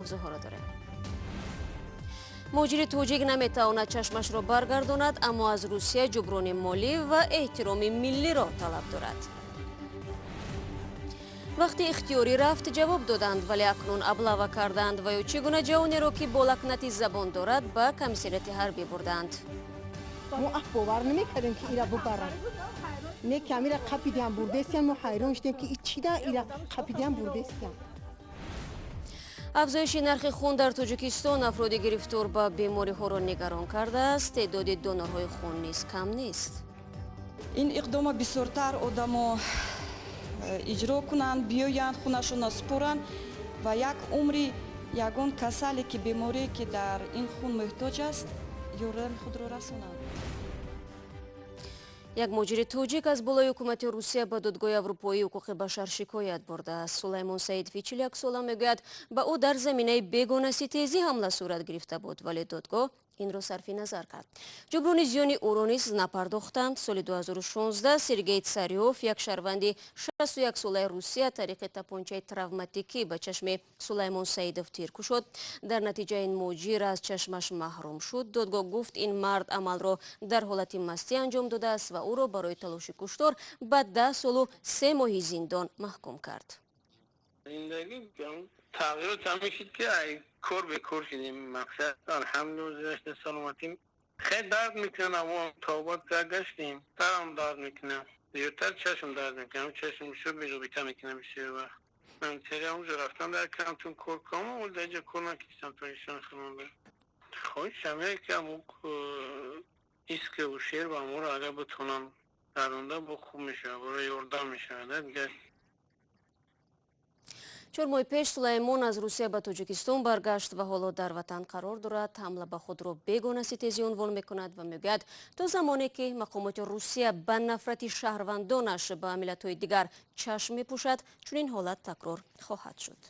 Мавзӯъҳоро дорем. Муҳоҷири тоҷик наметавонад чашмашро баргардонад, аммо аз Русия ҷуброни молӣ ва эҳтироми миллиро талаб дорад. Вақти ихтиёрӣ рафт, ҷавоб доданд, вале акнун облава карданд. Ва ё чӣ гуна ҷавонеро, ки бо лакнати забон дорад, ба комиссариати ҳарбӣ бурданд. Мо бовар намекардем, ки ира бубаранд. Не, ки амира қапидиам бурдестиям. Мо ҳайрон шудем, ки чида ира қапидиам бурдестиям. Афзоиши нархи хун дар Тоҷикистон афроди гирифтор ба бемориҳоро нигарон кардааст. Теъдоди донорҳои хун низ кам нест. Ин иқдома бисёртар одамо иҷро кунанд, биёянд, хунашонро супоранд ва як умри ягон касале ки, беморие ки дар ин хун муҳтоҷ аст, ёрдами худро расонанд. Як муҳоҷири тоҷик аз болои ҳукумати Русия ба Додгоҳи Аврупоии ҳуқуқи башар шикоят бурдааст. Сулаймон Саидови 41 сола мегӯяд, ба ӯ дар заминаи бегонаситезӣ ҳамла сурат гирифта буд, вале додгоҳ инро сарфи назар кард. Ҷуброни зиёни ӯро низ напардохтанд. Соли 2016 Сергей Царёв, як шаҳрванди 61-солаи Русия, тариқи тапончаи травматикӣ ба чашми Сулаймон Саидов тир кушод. Дар натиҷа ин муҳоҷир аз чашмаш маҳрум шуд. Додгоҳ гуфт, ин мард амалро дар ҳолати мастӣ анҷом додааст ва ӯро барои талоши куштор ба 10 солу 3 моҳи зиндон маҳкум кард. Зиндагӣ тағйирот ҳамин шид, ки ай кор бекор шудем. Мақсад, алҳамдулилла, саломатӣ. Хеле дард мекунад, аммо тобат гаштем. Сарам дард мекунад, зиёдтар чашм дард мекунад. Чашм бисёр безобита мекунад бисёр вақт. Ман тери ҳамҷо рафтам, дар камтун кор кунам, вале дар инҷа кор накистам. Тоҷикистон худмон хоҳишам як ки ҳамун иск ущерб аморо агар битонам даронда, бо хуб мешавад, барои ёрдам мешавад дигар. 4 моҳ пеш Сулаймон аз Русия ба Тоҷикистон баргашт ва ҳоло дар ватан қарор дорад. Ҳамла ба худро бегонаситезӣ унвон мекунад ва мегӯяд, то замоне ки мақомоти Русия ба нафрати шаҳрвандонаш ба миллатҳои дигар чашм мепӯшад, чунин ҳолат такрор хоҳад шуд.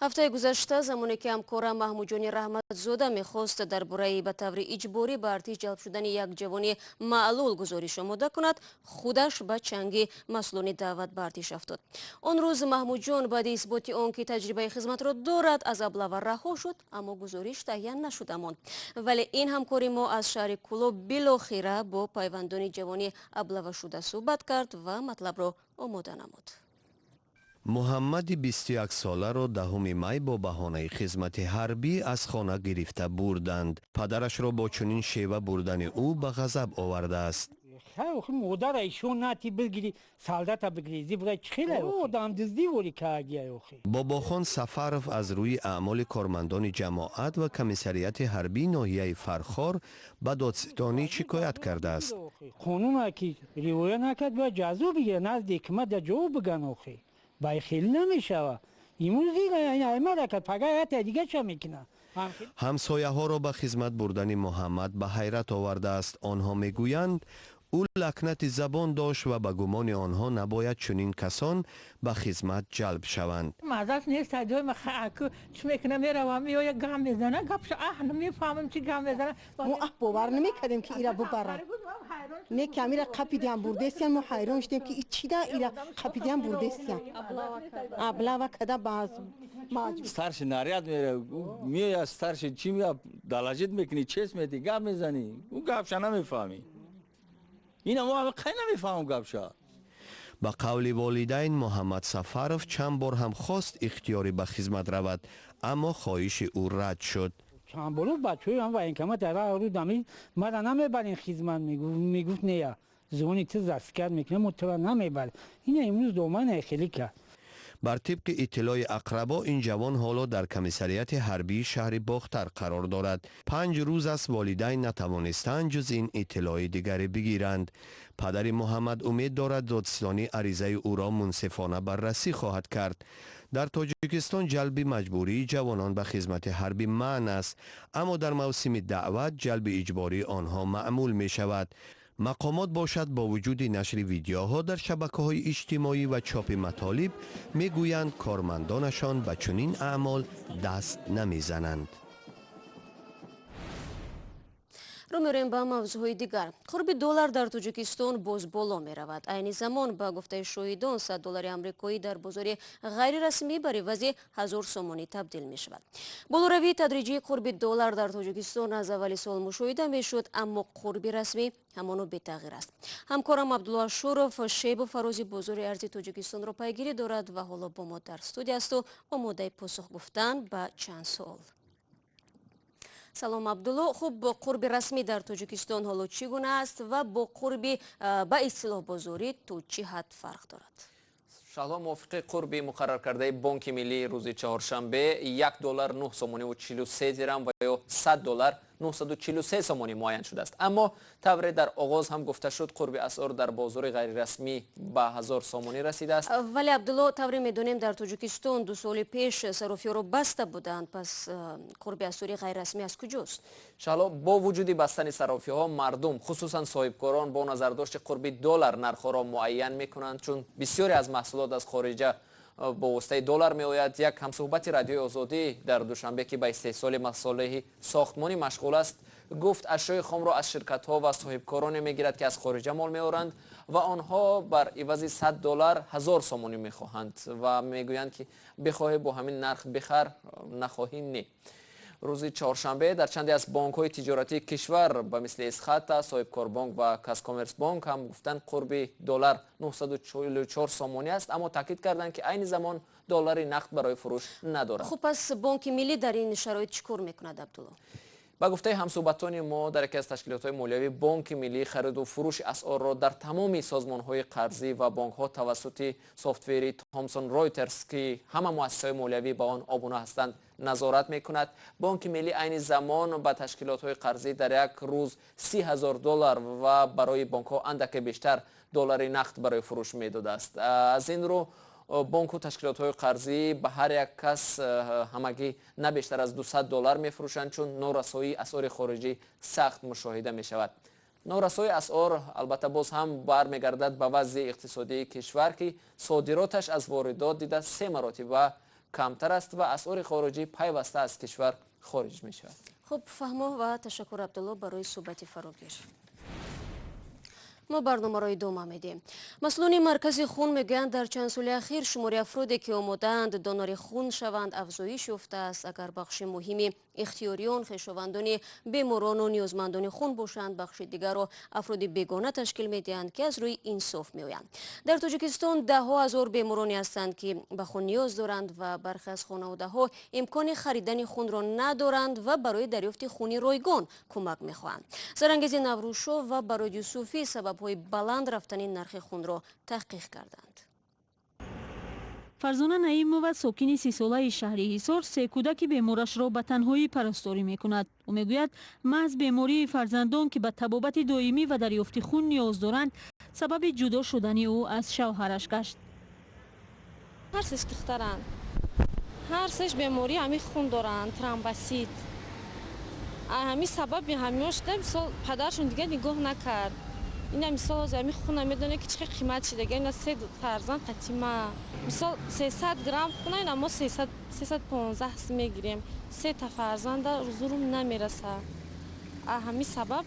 Ҳафтаи гузашта, замоне ки ҳамкорам Маҳмудҷони Раҳматзода мехост дар бораи ба таври иҷборӣ ба артиш ҷалб шудани як ҷавони маълул гузориш омода кунад, худаш ба чанги масъулони даъват ба артиш афтод. Он рӯз Маҳмудҷон баъди исботи он ки таҷрибаи хизматро дорад, аз облава раҳо шуд, аммо гузориш таҳия нашуда монд. Вале ин ҳамкори мо аз шаҳри Кӯлоб билохира бо пайвандони ҷавони облавашуда суҳбат кард ва матлабро омода намуд. Муҳаммади 21-соларо 10-уми май бо баҳонаи хизмати ҳарбӣ аз хона гирифта бурданд. Падарашро бо чунин шева бурдани ӯ ба ғазаб овардааст. Модара ишон нати бигири, солдата бигири, зибра чихела одам дуздӣ вори кардия охи. Бобохон Сафаров аз рӯи аъмоли кормандони ҷамоат ва комиссариати ҳарбии ноҳияи Фархор ба додситонӣ шикоят кардааст. Қонуна ки риоя накард, бояд ҷазо бигира, назди ҳикмат да ҷавоб биган охи. Бай хеле намешава. Имрӯз аймарака, пага ята дига ча мекунад. Ҳамсояҳоро ба хизмат бурдани Муҳаммад ба ҳайрат овардааст. Онҳо мегӯянд, ӯ лакнати забон дошт ва ба гумони онҳо набояд чунин касон ба хизмат ҷалб шаванд. Мазаш нест. Чӣ мекуна, мерава, меоя, гап мезана, гапша аҳ намефаҳмам, чӣ гап мезана. Мо бовар намекардем, ки ира бубаранд. Не, ки амира қапидиам бурдестиям. Мо ҳайрон шудем, ки чида ира қапидиам бурдестиям, облава када бааз. Старший наряд мера, меоя старший, чӣ мея, доложить мекунӣ, честь медӣ, гап мезанӣ, ӯ гапша намефаҳмӣ. Ина мо қай намефаҳмам гапша. Ба қавли волидайн, Муҳаммад Сафаров чанд бор ҳам хост ихтиёрӣ ба хизмат равад, аммо хоҳиши ӯ рад шуд. Чанд боло бачаҳои ҳам военкомат рӯ дами мара намебарин хизмат, мегуфт, нея зони ту засекать мекунем, мо тура намебарем. Ина имрӯз домана хеле кард. Бар тибқи иттилои ақрабо, ин ҷавон ҳоло дар комиссариати ҳарбии шаҳри Бохтар қарор дорад. 5 рӯз аст, волидайн натавонистанд ҷуз ин иттилои дигаре бигиранд. Падари Муҳаммад умед дорад, додситонӣ аризаи ӯро мунсифона баррасӣ хоҳад кард. Дар Тоҷикистон ҷалби маҷбурии ҷавонон ба хизмати ҳарбӣ манъ аст, аммо дар мавсими даъват ҷалби иҷбории онҳо маъмул мешавад. Мақомот бошад, бо вуҷуди нашри видеоҳо дар шабакаҳои иҷтимоӣ ва чопи матолиб, мегӯянд, кормандонашон ба чунин аъмол даст намезананд. Рӯ меорем ба мавзӯъҳои дигар. Қурби доллар дар Тоҷикистон боз боло меравад. Айни замон, ба гуфтаи шоҳидон, 100 доллари амрикоӣ дар бозори ғайрирасмӣ бар ивази 1000 сомонӣ табдил мешавад. Болоравии тадриҷии қурби доллар дар Тоҷикистон аз аввали сол мушоҳида мешуд, аммо қурби расмӣ ҳамоно бетағйир аст. Ҳамкорам Абдулло Ашуров шебу фарози бозори арзи Тоҷикистонро пайгирӣ дорад ва ҳоло бо мо дар студия асту омодаи посух гуфтан ба чанд суол. Салом, Абдулло. Хуб, қурби расмӣ дар Тоҷикистон ҳоло чӣ гуна аст ва бо қурби ба истилоҳ бозорӣ то чӣ ҳад фарқ дорад? Шаҳло, мувофиқи қурби муқарраркардаи Бонки Миллӣ рӯзи чаҳоршанбе 1 доллар 9 сомониву 43 дирам ва ё 100 доллар 943 сомонӣ муайян шудааст. Аммо тавре дар оғоз ҳам гуфта шуд, қурби асъор дар бозори ғайрирасмӣ ба 1000 сомонӣ расидааст. Вале, Абдулло, тавре медонем, дар Тоҷикистон 2 соли пеш сарофиҳоро баста буданд. Пас қурби асъори ғайрирасмӣ аз куҷост? Шаҳло, бо вуҷуди бастани сарофиҳо, мардум, хусусан соҳибкорон, бо назардошти қурби доллар нархҳоро муайян мекунанд, чун бисёре аз маҳсулот аз хориҷа бо воситаи доллар меояд. Як ҳамсӯҳбати Радиои Озодӣ дар Душанбе, ки ба истеҳсоли масолеҳи сохтмонӣ машғул аст, гуфт, ашёи хомро аз ширкатҳо ва соҳибкороне мегирад, ки аз хориҷа мол меоранд ва онҳо бар ивази 100 доллар 1000 сомонӣ мехоҳанд ва мегӯянд, ки бихоҳӣ, бо ҳамин нарх бихар, нахоҳӣ, не. Рӯзи чоршанбе дар чанде аз бонкҳои тиҷоратии кишвар, ба мисли Эсхата, Соҳибкорбонк ва Казкоммерсбонк ҳам гуфтанд, қурби доллар 944 сомонӣ аст, аммо таъкид карданд, ки айни замон доллари нақд барои фурӯш надоранд. Хуб, пас Бонки Миллӣ дар ин шароит чӣ кор мекунад, Абдулло? Ба гуфтаи ҳамсӯҳбатони мо дар яке аз ташкилотҳои молиявӣ, Бонки Миллӣ хариду фурӯши асъорро дар тамоми созмонҳои қарзӣ ва бонкҳо тавассути софтвери Томсон Ройтерс, ки ҳама муассисаҳои молиявӣ ба он обуна ҳастанд, назорат мекунад. Бонки Миллӣ айни замон ба ташкилотҳои қарзӣ дар як рӯз 30 000 доллар ва барои бонкҳо андаке бештар доллари нақд барои фурӯш медодааст. Аз ин рӯ бонку ташкилотҳои қарзӣ ба ҳар як кас ҳамагӣ на бештар аз 200 доллар мефурӯшанд, чун норасоии асъори хориҷӣ сахт мушоҳида мешавад. Норасоии асъор, албатта, боз ҳам бармегардад ба вазъи иқтисодии кишвар, ки содироташ аз воридот дида се маротиба камтар аст ва асъори хориҷӣ пайваста аз кишвар хориҷ мешавад. Хуб, фаҳмо ва ташаккур, Абдулло, барои суҳбати фарогир. Мо барномаро идома медиҳем. Масъулони маркази хун мегӯянд, дар чанд соли ахир шумори афроде, ки омодаанд донори хун шаванд, афзоиш ёфтааст. Агар бахши муҳими ихтиёриён хешовандони беморону ниёзмандони хун бошанд, бахши дигарро афроди бегона ташкил медиҳанд, ки аз рӯи инсоф меоянд. Дар Тоҷикистон даҳҳо ҳазор бемороне ҳастанд, ки ба хун ниёз доранд ва бархе аз хонаводаҳо имкони харидани хунро надоранд ва барои дарёфти хуни ройгон кӯмак мехоҳанд. Зарангези Наврӯзшо ва Бароди Юсуфӣ сабабҳои баланд рафтани нархи хунро таҳқиқ карданд. Фарзона Наимова, сокини 30-солаи шаҳри Ҳисор, се кӯдаки беморашро ба танҳоӣ парасторӣ мекунад. Ӯ мегӯяд, маҳз бемории фарзандон, ки ба табобати доимӣ ва дарёфти хун ниёз доранд, сабаби ҷудо шудани ӯ аз шавҳараш гашт. Ҳар сеш духтаранд, ҳар сеш бемории ҳамин хун доранд, тромбосит. Ҳамин сабаби ҳамиҳо шуда. Мисол, падаршон дига нигоҳ накард. Ина, мисол, ҳозир ҳамин хуна медонед, ки чӣ қадр қимат шидаги. Ина се фарзанд қатима, мисол, 300 грамм хуна ина мо 315 мегирем. Сета фарзанда зурум намераса. Ҳамин сабаб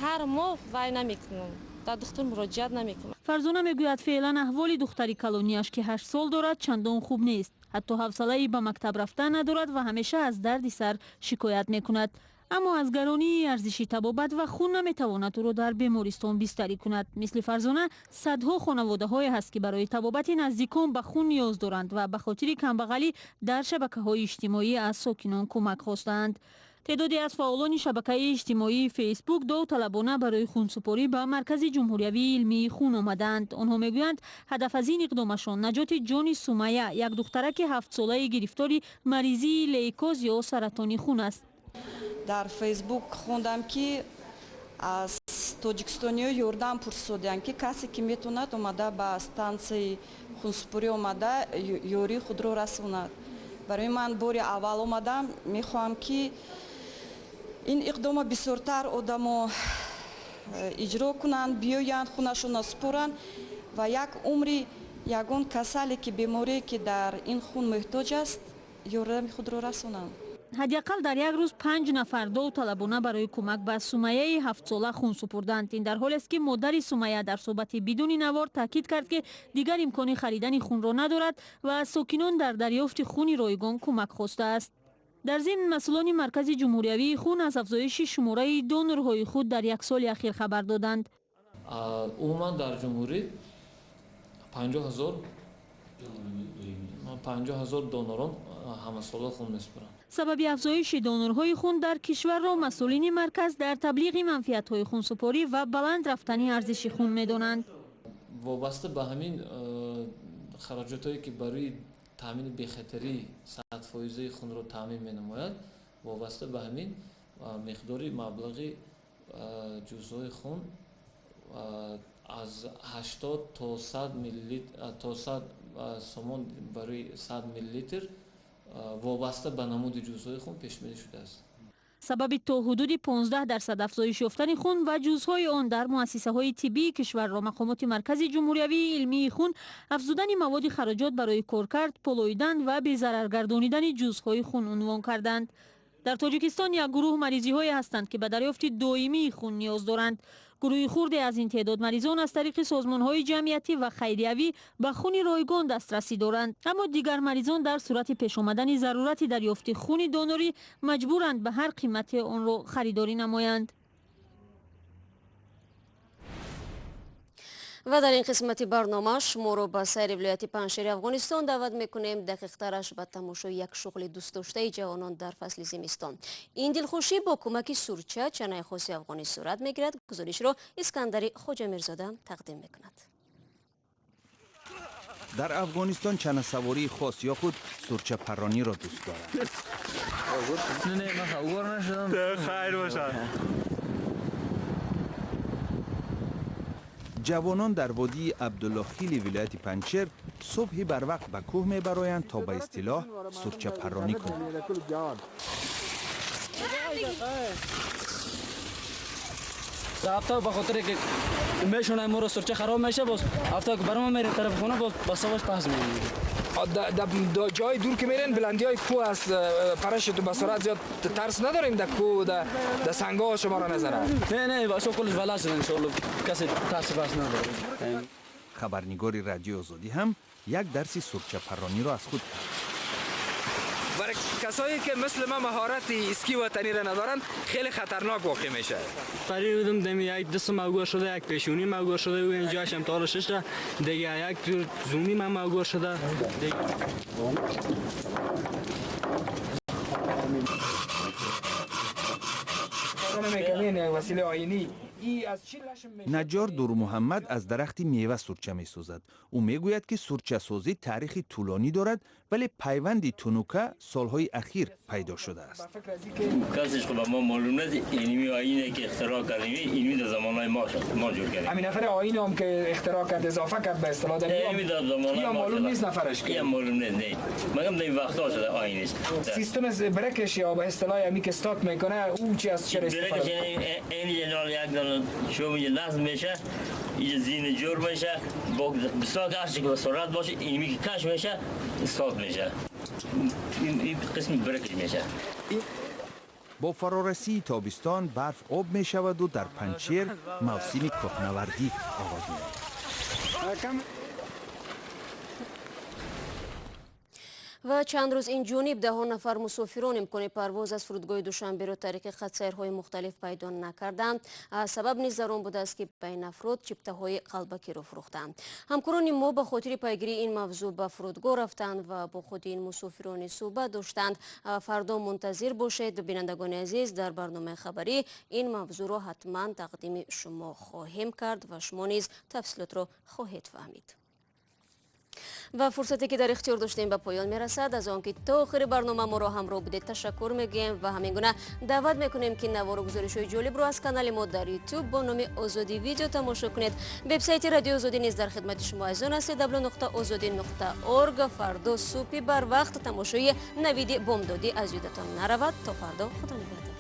ҳар моҳ вай намекунам, дар духтур муроҷиат намекунам. Фарзона мегӯяд, феълан аҳволи духтари калонияш, ки 8 сол дорад, чандон хуб нест. Ҳатто ҳавсалаи ба мактаб рафтан надорад ва ҳамеша аз дарди сар шикоят мекунад. Аммо аз гаронии арзиши табобат ва хун наметавонад ӯро дар бемористон бистарӣ кунад. Мисли Фарзона садҳо хонаводаҳое ҳаст, ки барои табобати наздикон ба хун ниёз доранд ва ба хотири камбағалӣ дар шабакаҳои иҷтимоӣ аз сокинон кӯмак хостаанд. Теъдоде аз фаъолони шабакаи иҷтимоии Фейсбук довталабона барои хунсупорӣ ба Маркази ҷумҳуриявии илмии хун омадаанд. Онҳо мегӯянд, ҳадаф аз ин иқдомашон наҷоти ҷони Сумая, як духтараки 7-солаи гирифтори маризии лейкоз ё саратони хун аст. Дар Фейсбук хондам, ки аз тоҷикистониҳо ёрдам пурсодианд, ки касе ки метавонад, омада ба стансияи хунсупорӣ омада, ёрии худро расонад. Барои ман бори аввал омадам. Мехоҳам, ки ин иқдомо бисёртар одамо иҷро кунанд, биёянд, хунашонро супоранд ва як умри ягон касале ки беморие ки дар ин хун муҳтоҷ аст, ёрдами худро расонанд. Ҳадди ақал дар як рӯз 5 нафар довталабона барои кӯмак ба Сумайяи 7-сола хун супурданд. Ин дар ҳолест, ки модари Сумайя дар суҳбати бидуни навор таъкид кард, ки дигар имкони харидани хунро надорад ва аз сокинон дар дарёфти хуни ройгон кӯмак хостааст. Дар зимн масъулони Маркази ҷумҳуриявии хун аз афзоиши шумораи донорҳои худ дар як соли ахир хабар доданд. Умуман дар ҷумҳурӣ 50,000 донорон ҳамасола хун месупоранд. Сабаби афзоиши донорҳои хун дар кишварро масъулини марказ дар таблиғи манфиатҳои хунсупорӣ ва баланд рафтани арзиши хун медонанд. Вобаста ба ҳамин хароҷотҳое, ки барои таъмини бехатарии 100% хунро таъмин менамояд, вобаста ба ҳамин миқдори маблағи ҷузъҳои хун аз 80 то 100 миллилитр, то 100 сомон барои 100 миллилитр вобаста ба намуди ҷузъҳои хун пешбинӣ шудааст. Сабаби то ҳудуди 15% афзоиш ёфтани хун ва ҷузъҳои он дар муассисаҳои тиббии кишварро мақомоти Маркази ҷумҳуриявии илмии хун афзудани маводи хароҷот барои коркард, полоидан ва безараргардонидани ҷузъҳои хун унвон карданд. Дар Тоҷикистон як гурӯҳ маризиҳое ҳастанд, ки ба дарёфти доимии хун ниёз доранд. Гурӯҳи хурде аз ин теъдод маризон аз тариқи созмонҳои ҷамъиятӣ ва хайриявӣ ба хуни ройгон дастрасӣ доранд, аммо дигар маризон дар сурати пешомадани зарурати дарёфти хуни донорӣ маҷбуранд ба ҳар қимате онро харидорӣ намоянд. Ва дар ин қисмати барнома шуморо ба сайри вилояти Панҷшери Афғонистон даъват мекунем. Дақиқтараш ба тамошои як шуғли дӯстдоштаи ҷавонон дар фасли зимистон. Ин дилхушӣ бо кӯмаки сурча, чанаи хоси афғонӣ сурат мегирад. Гузоришро Искандари Хоҷамирзода тақдим мекунад. Дар Афғонистон чанасавории хос ё худ сурчапаррониро дӯст доранд. Ҷавонон дар водии Абдуллохили вилояти Панҷшер субҳи барвақт ба кӯҳ мебароянд, то ба истилоҳ сурчапарронӣ кунанд. Ҳафта ба хотире ки мешонай моро сурча хароб меша, боз ҳафта ки барома мерем тарафи хона, боз ба савош пас мемонем. Ҷои дур ки мерен, баландиҳои кӯҳ аст, параш ту ба суръат зиёд тарс надорем, дар кӯҳ дар сангҳо шуморо назанад. Не, не, бачаҳо куллаш вала шудан, иншоалло касе тарси бас надорад. Хабарнигори Радиои Озодӣ ҳам як дарси сурчапаррониро аз худ кард. برای کسایی که مثل من مهارت اسکی وطنی را ندارن خیلی خطرناک واقع میشه. پری بودم دمی یک دست موگور شده، یک پیشونی موگور شده و اینجاش هم تا شش دیگه یک زونی من موگور شده. وسیله آینی Наҷҷор Дурмуҳаммад аз дарахти мева сурча месозад. Ӯ мегӯяд, ки сурчасозӣ таърихи тӯлонӣ дорад, вале пайванди тунука солҳои ахир пайдо шудааст. Касеш ба мо маълум нест, инми оине ки ихтироъ кардем, инми дар замонҳои мо ҷур кардем. Ҳамин нафари оин ҳам ки ихтироъ кард, изофа кард ба истилоҳ, ин маълум нест нафараш ки. Ин маълум нест, не. Магам дар ин вақтҳо шуда оиниш. Систем برکش یا به اصطلاح همی که استات میکنه، او چی از چرا استفاده؟ برکش این جنرال یک شو میگه نصب میشه، اینجا زین جور میشه، با بساط هرچی که با سرعت باشه اینمی که کش میشه استاد میشه، این قسم برکش میشه. Бо фарорасии тобистон барф об мешаваду дар Панҷшер мавсими кӯҳнавардӣ оғоз меёбад. Ва чанд рӯз ин ҷониб даҳон нафар мусофирон имкони парвоз аз фурудгоҳи Душанберо тариқи хатсайрҳои мухталиф пайдо накарданд. Сабаб низ дар он будааст, ки ба ин афрод чиптаҳои қалбакиро фурӯхтанд. Ҳамкорони мо ба хотири пайгирии ин мавзӯъ ба фурудгоҳ рафтанд ва бо худи ин мусофирони суҳбат доштанд. Фардо мунтазир бошед, бинандагони азиз, дар барномаи хабарӣ ин мавзӯъро ҳатман тақдими шумо хоҳем кард ва шумо низ тафсилотро хоҳед фаҳмид. Ва фурсате ки дар ихтиёр доштем ба поён мерасад. Аз он ки то охири барнома моро ҳамроҳ будед ташаккур мегӯем ва ҳамин гуна даъват мекунем, ки навору гузоришҳои ҷолибро аз канали мо дар YouTube бо номи Озодӣ видео тамошо кунед. Вебсайти Радиои Озодӣ низ дар хидмати шумо азизон аст: www.ozodi.org. Фардо субҳи барвақт тамошои навиди бомдодӣ аз ёдатон наравад. То фардо, худо нигаҳдор.